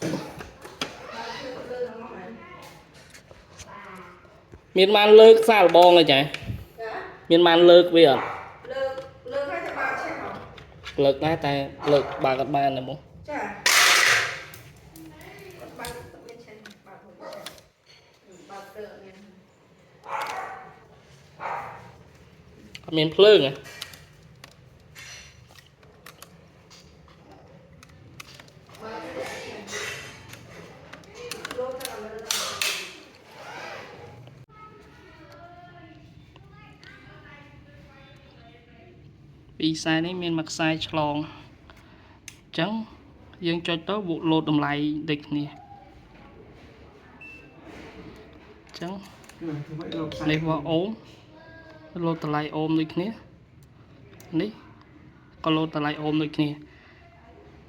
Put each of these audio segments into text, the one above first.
បើគឺលើហ្នឹងមកហ្នឹង មានបានលើកសាកល្បងអីចា ចា មានបានលើកវាអត់ លើកលើកហើយទៅបើកឆេះមក លើកដែរតែលើកបើកអត់បានទេបង ចាគាត់បើកទឹកមានឆេះបើកមួយឆេះបើកទៅមាន អត់មានភ្លើងហ៎ បើកទៅឆេះលោតទៅលើ ពីរខ្សែនេះមានមួយខ្សែឆ្លងអញ្ចឹងយើងចុចទៅវាលោតតម្លៃដូចគ្នាអញ្ចឹង គឺធ្វើម៉េចលោក នេះវាអូមលោតតម្លៃអូមដូចគ្នានេះក៏លោតតម្លៃអូមដូចគ្នា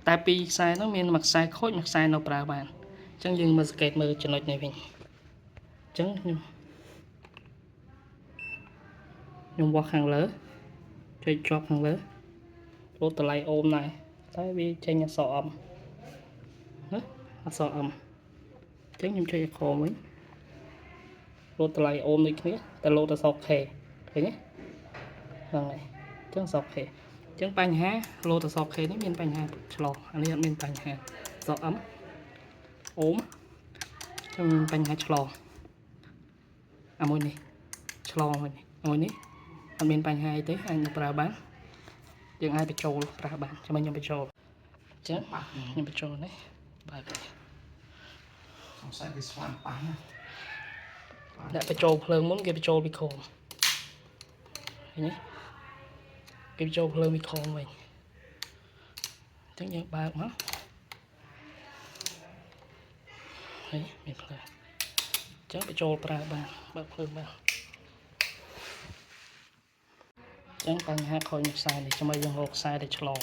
តែពីរខ្សែហ្នឹងមានមួយខ្សែខូចមួយខ្សែនៅប្រើបានអញ្ចឹងយើងមើលសង្កេតមើលចំណុចនេះវិញអញ្ចឹងខ្ញុំវាស់ខាងលើចុចជាប់ខាងលើលោតតម្លៃអូមដែរតែវាចេញអក្សរ M ណាអក្សរ M អញ្ចឹងខ្ញុំចុចអក្សរវិញ លោតតម្លៃអូមដូចគ្នាតែលោតអក្សរ K ឃើញទេហ្នឹងហើយអញ្ចឹងអក្សរ K អញ្ចឹងបញ្ហាលោតអក្សរ K នេះមានបញ្ហាឆ្លោះអានេះអត់មានបញ្ហាអក្សរ M អូមអញ្ចឹងមានបញ្ហាឆ្លោះអាមួយនេះឆ្លងមួយនេះអាមួយនេះអត់មានបញ្ហាអីទេអាចនឹងប្រើបានយើងអាចបញ្ចូលប្រើបានចាំខ្ញុំបញ្ចូលអញ្ចឹងខ្ញុំបញ្ចូលនេះបើក សង្ស័យវាស្វាន់ប៉ះណា អ្នកបញ្ចូលភ្លើងមុនគេបញ្ចូលពីក្រោមឃើញទេគេបញ្ចូលភ្លើងពីក្រោមវិញអញ្ចឹងយើងបើកមកហើយមានភ្លើងអញ្ចឹងបញ្ចូលប្រើបានបើកភ្លើងបានអញ្ចឹងបញ្ហាខូចមួយខ្សែនេះចាំឲ្យយើងរកខ្សែដែលឆ្លង